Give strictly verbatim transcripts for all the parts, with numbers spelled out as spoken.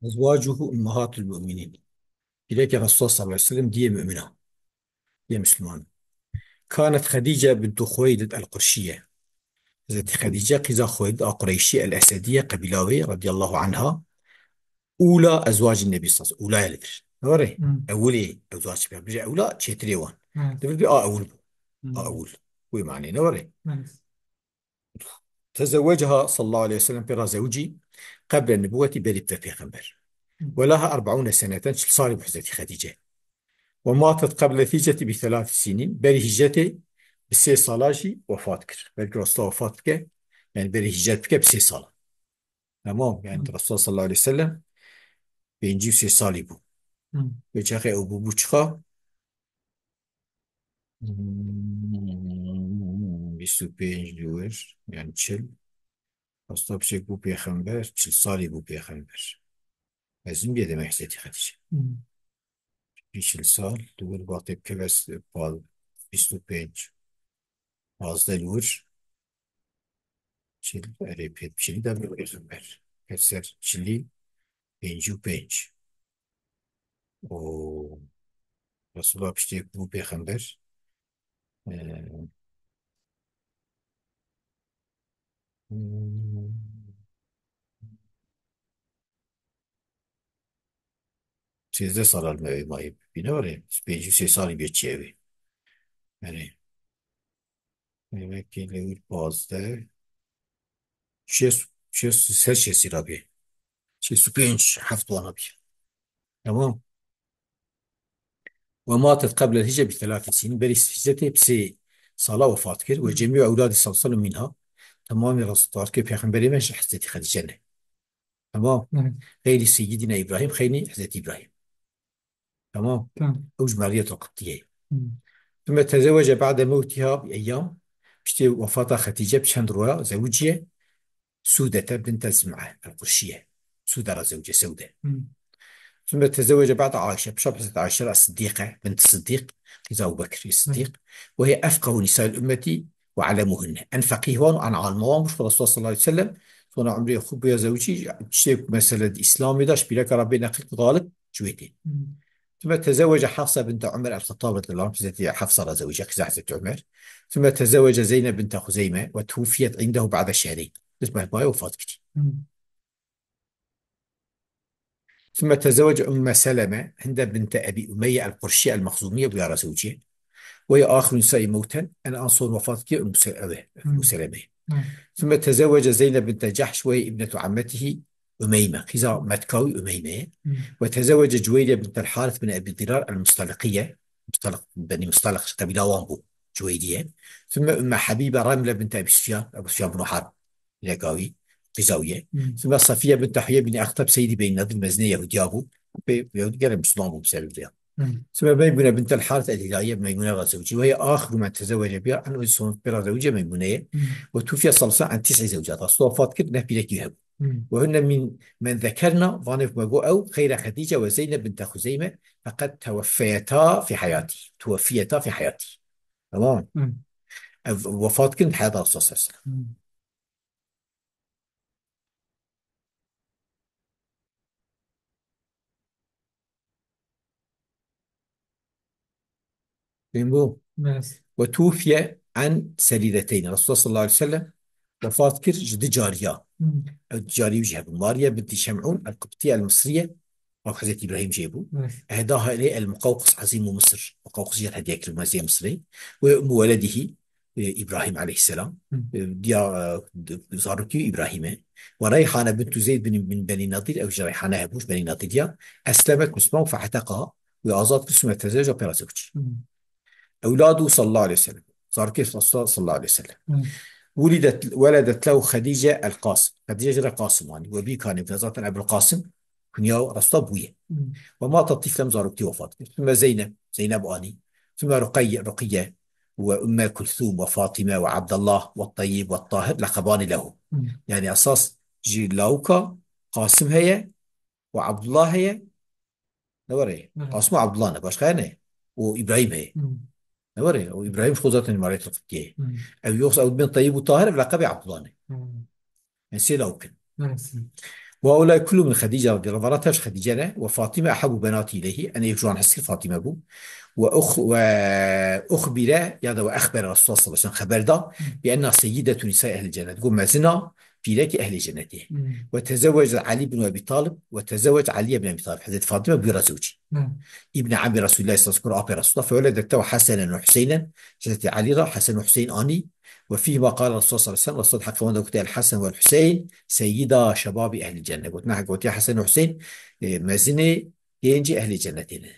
Ezwacuhu ummahatul mu'minin. Pîrekê Resulullah sallallahu aleyhi ve sellem diyê mümina. Diyê Müslüman. Kanet Hadice bintu Xuweylid el-Qurşiye. Hazreti Hadice qîza Xuweylid a Qureyşi el-Esediye qebîla wê radiyallahu anha. Ula ezwacin Nebi sallallahu aleyhi ve sellem. Ula ye li vir. Ne were? Hmm. Ewilê ezwac pê. Bije ewla çêtirê wan. Hmm. Li vir bê a ewil bû. Hmm. A ewil. Wê manê ne were? Hmm. Tezewecaha sallallahu aleyhi ve sellem pê ra zewicî qeble nibûwetî berî bibe pêxember. Hı. Welaha erbeûne seneten, çil salî bû Hezretî Xedîce. Ve matet qeble hicreti bi thelath sinin, berî hicretê bi sê sala jî wefat kir. Belkî Resulullah wefat bike, yani berî hicret bike bi sê sala. Tamam, yani Hı. Resulullah sallallahu aleyhi ve sellem pêncî û sê salî bû. Hı. Ve çaxê ew bûbû çiqa? Hmm, bîst û pênc li wir, yani çil. Hasta piçek bû pêxember, çil salî bû pêxember. Mezin bûye demek Hezretî Xedîce. Hmm. Bîst çil sal, li wir vatê bike bes, pa-, bîst û pênc. Pazdeh li wir, çil, erê pê çilî de bû pêxember. Ket ser çilî, pêncî û pênc. O Resulullah piştî ku bû pêxember, e, sêzdeh sala li me wê mayî bîne were, pêncî û sê salî bê çi ew ê. Erê. Demek ki li wir pazdeh. Şêst, şêst, ser şêstî rabê. Şêst û pênc, heft wana bî. Tamam. Ve matet qeblel hicre bi thelath sinin. Berî hicretê bi sê sala wefat kir. Ve Hı. cemî ewladî sallallahu aleyhi ve sellem minha. Tamamî rastdarkê pêxemberê me ji Hezretî Xedîce ne. Tamam. Hı. Xeyrî Seyyidina İbrahim, xeynî Hezretî İbrahim. Tamam. Tamam. Ew ji Meriyet el-Qibtiyê. Hı. Sümme tezewece ba'de mewtiha bi eyyam. Piştî wefata Xetîce bi çend roya zewiciye. Sudete binte Zim'e el-Qurşiye. Sude ra zewiciye, Sewde. Hı. Sümme tezewece ba'de Ayşe. Pişa Hazreti Ayşe ra Siddîqe, bint Siddîq. Qîza Ebu Bekir Siddîq. Hı. Ve hiye efqehu nisa'il ümmeti ve alemuhunne. En feqîh wan û en alima wan bû, Resulullah sallallahu aleyhi ve sellem, sona umrê xwe bûye zewicî, tiştê ku mesele di Îslamê de, ji pîreka Rabbê neqil ku galib, ji wê tê. Hmm. Sümme tezewece Hafsa binte Umer el-Xettab radiyallahu anh, Hezretî Hafsa ra zewicî, qîza Hezretî Umer. Sümme tezewece Zeyneb binte Xuzeyme ve tuvfiyet indehu ba'de şehreyn. Di meh bayê wefat kirî. Hmm. Sümme tezewece Umme Seleme, Hinde binte Ebî Umeyye el-Qurşiye el-Mexzûmiye bûya ra zewicî. Ve ye axiru nisai mewten, en an son wefat kir Umm Se-, ew e, Umm Hmm. Seleme. Hmm. Sümme tezewece Zeyneb binte Cahş ve ye ibnetu ammetihi Umeyme. Qîza metka wî Umeyme ye. Hmm. Ve tezewece Cüweyriye bintel Harith bin Ebî Dirar el-Mustaliqiye. Mustaliq, Benî Mustaliq ji qebîla wan bû. Cüweyriye. Sümme Umme Habibe Remle bint Ebî Sufyan. Ebû Sufyan bin Harb. Pîreka wî, qîza wî ye. Hmm. Sümme Safiye bint Huyey bin Akhtab Seyyidî Benî Nedir, mezinê Yehûdiya bû. Pê Yehûdî gelek Müslüman bû bi sebeb vê ya. Hmm. Sümme Meymune bint el Harith el Hilaliye, Meymune ra zewicî. Ve ye axiru men tezewece biha, en son pê ra zewicî Meymune ye. Hmm. Ve tufiye salsa en tis'i zewcat. Resulullah wefat kir, neh pîrekî hebû. Hmm. Ve hunne min men zekerna, vanê me got ew, xeyre Xedîce ve Zeyneb binte Xuzeyme, feqet teweffeyeta fî heyatî. Teweffiyeta fî heyatî. Tamam. Hmm. Ev wefat kirin di heyata Resulullah sallallahu aleyhi ve sellem. Hmm. Fehim bû? Evet. Ve tufiye en selideteyn. Resulullah sallallahu aleyhi ve sellem wefat kir ji di cariya. Hmm. Ew carî wî jî hebû. Mariye binti Şem'ûn el-Qibtiye el-Misriye. Ew Hezretî Îbrahîm jê bû. Evet. Ehdaha ileyh el-Muqawqis ezîmû Misir. Muqawqis jê hediye kir meziyê Misirê. Ve ummu weledihî, e, Îbrahîm aleyhisselam. Hı. E, diya, e, d-, zarokî Îbrahîm e. Ve Reyhane bintu Zeyd bin, bin Benî Nadîr, ew jî Reyhane hebû, ji Benî Nadîr ya. Eslemet Misma fe'teqaha. Wî azad kir, sümme tezeweca pê re zewicî. Hı. Ewladu sallallahu aleyhi ve sellem. Zarokê Resulullah sallallahu aleyhi ve sellem. Hı. Wulidet, weledet lehu Xedîce el Qasim. Xedîce jê re Qasim anî. Ve bî kanê zaten Ebul Qasim kunya Resulullah bûye. Hı. Ve matet tiflen, zarokî wefat kir. Sümme Zeynep, Zeynep anî. Sümme Ruqeyye, Ruqiye. Ve Umme Kulthum ve Fatime ve Abdullah ve Tayyib ve Tahir leqebanî lehu. Hı. Yani esas ji lawika Qasim heye ve Abdullah heye. Ne were? Evet. Qasim û Abdullah ne, başka ne. O İbrahim heye. Hı. Ne were? O İbrahim xwe zaten imaret Qibtiyê. Hı. Ev yoksa ew bin Tayyib û Tahir, ev leqebê Abdullah ne. Hı. Yani sê lawik in. Ve haulâi kulluhum min Xedîce radîyallahu anha, tev ji Xedîce ne, ve Fatîme ehabbu benatî ileyhî, em ê ji wan hez kir Fatîme bû. Ve ux-, ve uxbire, ya da ve exbere Resulullah sallallahu aleyhi ve sellem, xeber da, bi enna seyyidetû nisâi ehlil cennet. Got mezina pîrekî ehlê cennetê. Ve tezewwecet Elî bin Ebî Talib, ve tezewwec Elî bin Ebî Talib. Hezretî Fatîme bûye zewcî. Îbni Emî Resulullah sallallahu aleyhi ve sellem, apê Resulullah, feweledete ve Hesenen ve Huseynen, Hezretî Elî ra Hesen û Huseyn anî, ve fîhîma qale Resulullah sallallahu aleyhi ve sellem, Resulullah heqê wan de gotiye, El Hesen vel Huseyn seyyida şebabî ehlî cennet. Gotin, ha, gotiye Hesen û Huseyn, e, mezinê gencî ehlê cennetê ne.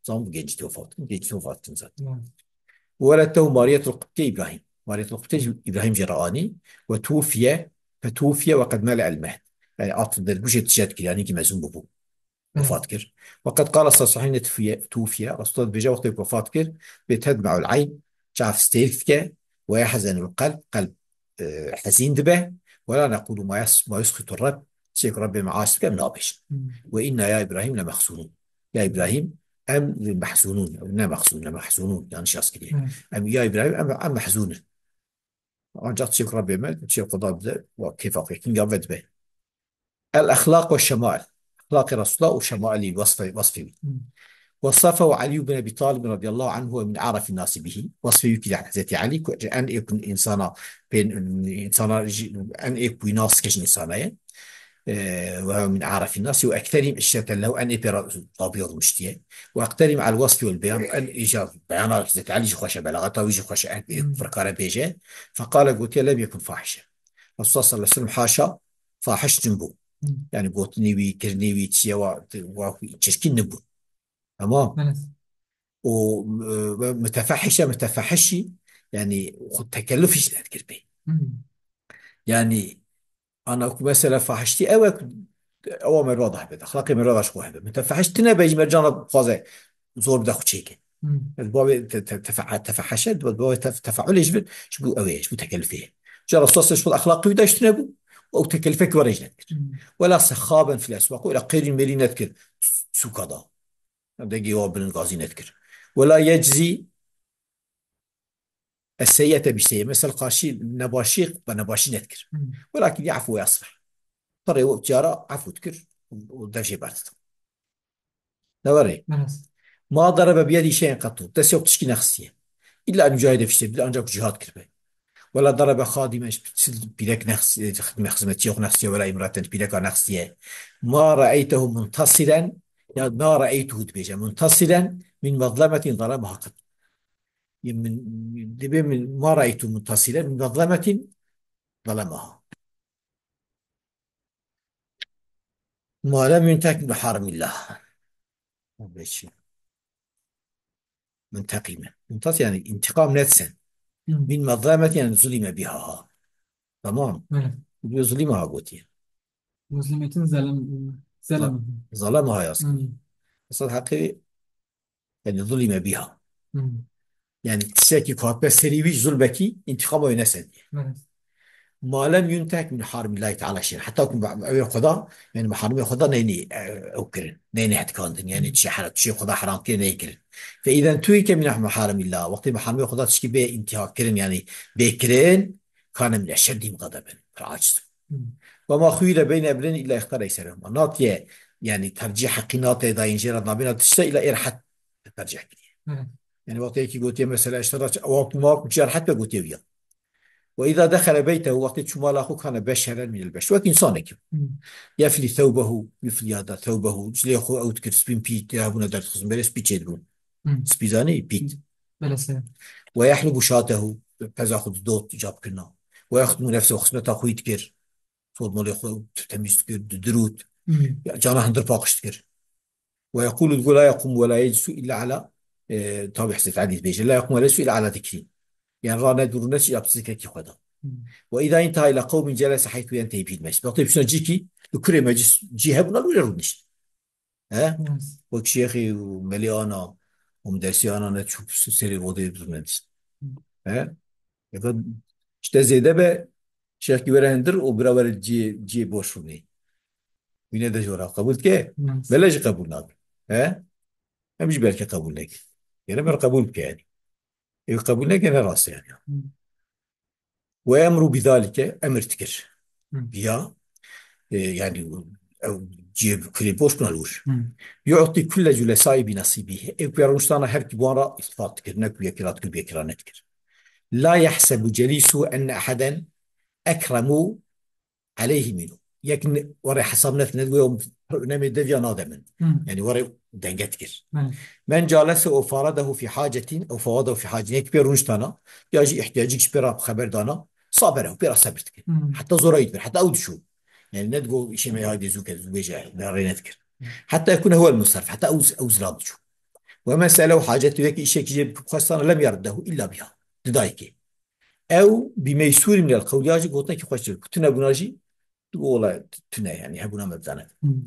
Zan bu gencî wefat, gencî wefat zaten. Weledtehu Mariyetul Qibtî Îbrahîm. Mariyetul Qibtî Îbrahîm jê re anî, ve tuwfiye, fe tuwfiye ve qed mele el mehd. Yani at derbûşê tije dikir, yani ki mezin bûbû. Wefat kir. Ve qed qala sallallahu aleyhi ve sellem hîne tufiye, tufiye, Resulullah dibêje wextê ku wefat kir, bê tedme'ul eyn, çav stêrk dike, ve yehzenul qelb, qelb, e, hezîn dibe, ve la nequlu ma yas-, ma yusxitu Reb, çi ku Rebbê me aciz dike, em nabêjin. Ve inna ya Îbrahîm le mehzûnûn. Ya Îbrahîm, em mehzûnûn, ne mehzûn, ne mehzûnûn, yanlış yaz kiriye. Em, ya Îbrahîm, em, em mehzûn in. Ancak çi ku Rebbê me, çi ku Xuda bide, wa kêfa xwe, kinga ve dibe. El exlaq ve şemail. Exlaqê Resulullah û şemailî, wasfê, wasfê wî. Wesafe ve Elî bin Ebî Talib radîyallahu anhu ve min arafî nasi bihî. Wasfê wî kiriye Hezretî Elî, ku en ê ku însana, pên, însana jî, en ê ku nas keşin însana ye. E, ve min arafî nasi ve ekterîm işreten lehu, en ê pê re dabî rûniştiye. Ve ekterîm el wasfî vel beyan, en ê jî beyana Hezretî Elî jî xweş e, belaxeta wî jî xweş e, en ê ku kare bêje. Feqale gotiye lem yekun fahişe. Resulullah sallallahu aleyhi ve sellem haşa fahiş nibû. Yani gotinê wî, kirinê wî, çiye wa, wa çirkîn nibû. Tamam. Evet. O, e, ve mütefehişe, mütefehişî, yani xwe tekelluf jî nedikir pê. Yani ana ku mesela fahiştî ew e ku ewa merva da hebe, exlaqê merva da ji xwe hebe. Mütefehiş tine be jî mercana xwaze zor bide xwe çêke. Ez bavê te-, te-, tefe-, tefehişe, ez bavê tef-, tefeulê ji vir, ji bo ew ê, ji bo tekelifê ye. Ca Resulullah sallallahu aleyhi ve sellem exlaqê wî de ji tune bû, ew tekelifek were ji nedikir. Wela sexaben fil eswaq, wela qêrîn mêrîn nedikir sûka da. Dengê wa bilind gazî nedikir. Wela yeczî es-seyyete bi seyye. Mesela qarşî nebaşî, be nebaşî nedikir. Welakin ya'fu ve yasfah. Pirê wek cara efû dikir û, û dev jê berdidin. Neverê. Evet. Ma darebe biyedî şey'en qettu. Destê wek tişkî nexisiye. İlla en yücahide fi sebilillah, ancak cihad kirbe. Wela darebe xadimen, pîrek nexisiye, xidme-, xizmetçiye xwe nexisiye, wela imraten pîreka nexisiye. Ma ra'eytehu muntasiren, ya ma ra'eytuhu dibêje, muntasiren min mezlemetin zalemaha qet. Min, dibê min ma ra'eytu muntasiren min mezlemetin zalemaha. Ma lem yuntek min harimillah. Beşi. Muntakime. Muntas yani intikam netsen. Min mezlemet yani zulime biha. Tamam. Evet. Bu zulime ha gotiye. Mezlemetin zelem, zelem. Zalemaha yaz. Esad hakkı yani zulime biha. Yani tiştekî ku hatibe serî wî zulmekî întiqama wê nesendiye. Evet. Ma lem yuntek min harimillahî teala şey'en. Heta ku ew ê Xweda, yani meharimê Xweda neyni, e, ew kirin. Neyni hetkandin. Yani tişê hera-, tişê Xweda heram kirin, neyê kirin. Fe izen tuhike min meharimillah. Wextê meharimê Xweda tişkî bê întiha kirin, yani bê kirin, kane min eşeddî ğedaben. Pir aciz. Ve ma xuyire beyne emreyn illa ixtara eyserehuma. Natiye, yani tercih heqî nate dayîn jê re nabêna tişte illa ê rehet tercih kiriye. Yani wextê yekî gotiye mesela işte ra-, ewa ku ma ku çiya rehet be gotiye wiya. Ve iza dexele beytehu, wextê çû mala xwe kane beşeren minel beşer. Wek însanekî. Yeflî thewbehu, yuflî ya da thewbehu. Cilê xwe ew dikir spîn pît, ya hebûne derdixistin, berê spî çêdibûn. Spî zanî, pît. Belê se. Ve yehlubu şatehu, peza xwe didot, cap kirina. Ve yexdimu nefsehu, xizmeta xwe yî dikir. Sormalê xwe temîz dikir, didirût. Ya, cana hindir paqij dikir. Ve yekulu, digo, la yekûm ve la yeclisu illa ala, e, tabi Hezreti Elî dibêje, la yekûm ve la yeclisu illa ala zikrî. Yani ra ne dûr ne çi yap zikrekî xwe da. Ve îza înteha ila qewmin celese heythu yentehî bihîl meclis. Wextê biçûna cîkî, li kurê meclis cî hebûna, li wê rûnişt. He? Wek şêxî û melê ana û midersî ana ne çû serê odê rûnenişt. He? Eka işte zêde be, şêxkî were hindir û bira were ciyê, ciyê boş rûnê. Wîne de jora qebûl dike? Mele jî qebûl nabe. He? Em jî belkî qebûl neke. Gere me qebûl bike yani. Ew qebûl neke ne rast e yani. Ve emru bi zalike, emir dikir. Ya. e, yani ew cihê kurê boş bûna li wir. Hmm. Yu'ti kulle culesai bi nasîbî. Ew pê rûniştana her ki bi wan re îltifat dikir. Ne ku yekî ra dikir, bi yekî ra nedikir. La yehsebu celisu enne eheden ekremu aleyhi mîno. Yek ne, were hesab net, ne digo, nemê deviya nade min. Hmm. Yani were denge dikir. Hmm. Men calese o faradehu fi hacetin, o fawadahu fi hacetin. Yek pê rûniştana, ya jî ihtiyacik ji pê ra xeber dana, sabere, pê ra sebir dikir. Hmm. Heta zora yî dibir, heta ew dişû. Yani ne digo, işê me ya dê zû ke, zû bêje, me rê nedikir. Heta yekune huwel musarrif, heta ew, ew zilam diçû. Ve men selehu hacetu, yek îşek jê bixwestana, lem yardehu illa biha. Didayê kê. Ew bi meysûrî minel qewl, ya jî gotinekî xweş dibir. Ku tune bûna jî, tu wela tune, yani hebûna me bidane. Hmm.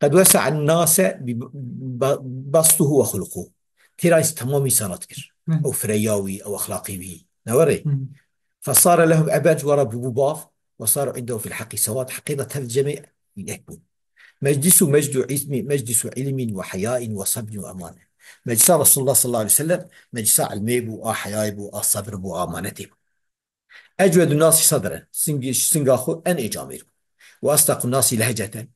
Qed wese'en nase bi ba-, bastuhu ve xuluquhu. Têra temam însana dikir. Hmm. Ew fireya wî, ew exlaqî wî. Ne were? Hmm. Fesare lehum eben, ji we re bûbû bav, ve saru indehu fil heqî sewad, heqê de tev cemê yek bûn. Meclisu mecdu izmi, meclisu ilmin ve heyain ve sabrîn ve emane. Meclisa Resulullah sallallahu aleyhi ve sellem, meclisa ilmê bû, a heyayê bû, a sebir bû, a amanetê bû. Ecwedu nasi sadren, singî-, singa xwe en ê camêr bû. Ve asdaqu nasi lehceten,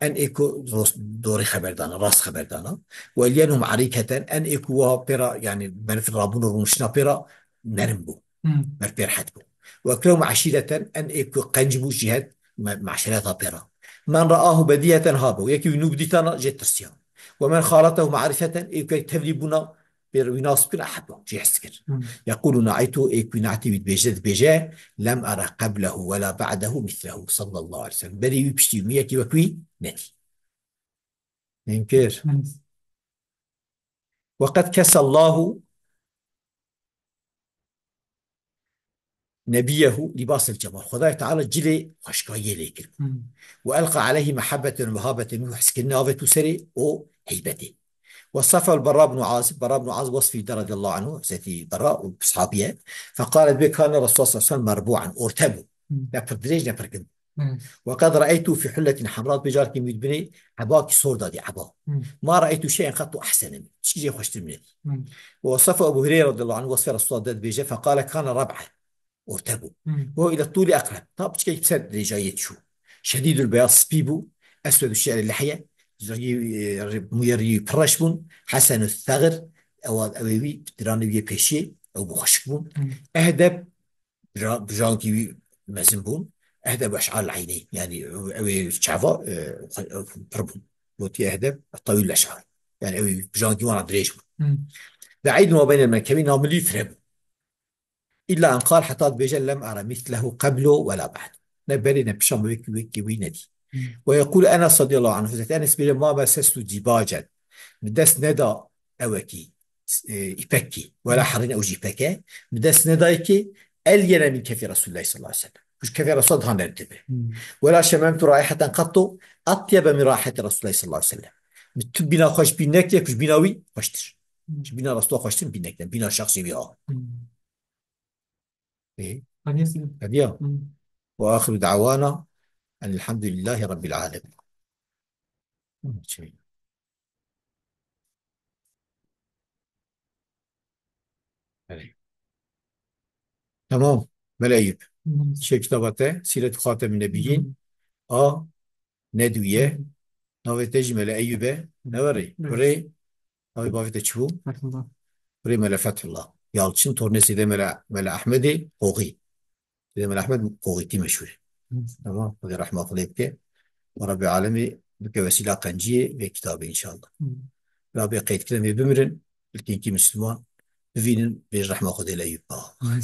en ê ku ros-, dorê xeber dana, rast xeber dana. Ve elyenuhum arîketen, en ê ku wa pê ra, yani meriv rabûn û rûniştina pê ra nerm bû. Hmm. Meriv pê rehet bû. Ve ekrehum eşîreten, en ê ku qenc bû, jî het me-, meşereta pê ra. Men raahu bedîheten habe, yekî wî nû bidîtana, jê tirsiya. Ve men xaletahu marîfeten, ê ku yek tevlî bûna, pê re wî nas bikin, ehebba, jê hez dikir. Hmm. Yekulu naîtu, ê ku naîtê wî dibêje, dibêje, lem ara qeblehu ve la ba'dehu mislehu, sallallahu aleyhi ve sellem. Berî wî, piştî wî yekî wek wî nedî. Min kir. Hmm. Ve qed kesallahu nebiyehu libasel cemal. Xwedayê Teala cilê xweşkayiyê lê kir. Hmm. Ve elqa aleyhi mehabbeten ve mehabeten minhu, hezkirina avêt û serê û heybetê. Ve sefel Berra bin Azib, Berra bin Azib wesfî de radiyallahu anhu, Hezretî Berra û sahabiye. Feqalet bê kane Resulullah sallallahu aleyhi ve sellem merbu'an, orte bû. Hmm. Ne pir dirêj, ne pir kin. Hmm. Ve qed re'eytu fi hulletin hamra, bê carkî min dibinê ebakî sor dadî, eba. Hmm. Ma re'eytu şey'en qattu ahsene min. Çi jê xweştir min nedî. Hmm. Ve wesefe Ebu Hureyre radiyallahu anhu, wesfê Resulullah de dibêje, feqale kane reb'en. Orte bû. Hmm. Ve ile tûli ekreb. Ta piçkek ser dirêjayê çû. Şedîdul beyaz, spî bû. Eswedu şe'ri lehye. Rengî, e, re-, mûyê rî pir reş bûn. Hesenu thegir. Ewa, ewê wî, diranê wî yê pêşiyê. Ew bû xweşik bûn. Hmm. Ehdeb, Bira-, bijangî wî mezin bûn. Ehdeb eş'ar el-eyneyn. Yani ew ê çava, e, xwe-, e, pir bûn. Gotiye Ehdeb tewîl eş'ar. Yani ew ê bijangî wana dirêj bûn. Hmm. Be'îdun ve beynel menkebîn, namilî fire bûn. Îlla en qal, heta dibêje, lem ara mislehu qeblu ve la ba'du. Ne berê ne pişan wekî, wekî wî nedî. Hmm. Ve yekûl Enes radiyallahu anhu, Hezretî Enes bêje, ma mesestu dîbacen. Min dest neda ewekî, e, îpekî. Wela herîn ew jî îpek e. Min dest nedayê kê, elyene min kefî Resulullah sallallahu aleyhi ve sellem. Ku ji kefê Resulullah daha nermtir be. Hmm. Wela şememtu raiheten qattu atyebe min raiheti Resulullah sallallahu aleyhi ve sellem. Min tu bîna xwe ji bîn nekiriye ku ji bîna wî xweştir. Hmm. Ji bîna Resulullah xweştir bîn nekiriye. Bîna şexsê wî ha. Hmm. Ê? Hediye. Hediye. Hmm. Ve axiru da'wana enelhamdülillahi rabbil alemin. Şey. Belê. Tamam. Mele Eyüp. Hı hı. Çi kitaba te? Sîret Xatemî Nebiyîn. Hı hı. A, Nedwiye. Hı hı. Navê te jî Mele Eyüp e. Ne verê? Evet. Kurê, navê bavê te çi bû? Fethullah. Kurê Mele Fethullah Yalçın, tornê Sêdê Mele, Mele Ahmedê Qoxî. Sêdê Mele Ahmed Qoxîtî meşhûr e. Hı. Tamam. Xwedê rehma xwe lê bike. Û Rabbê Alemî bike wesîla qenciyê vê kitabê înşallah. Hı. Rabbê qeydkirin vê bimirin, ilkînkî Misliman bivînin, bêj rehma Xwedê li Eyûb Baba. Hı.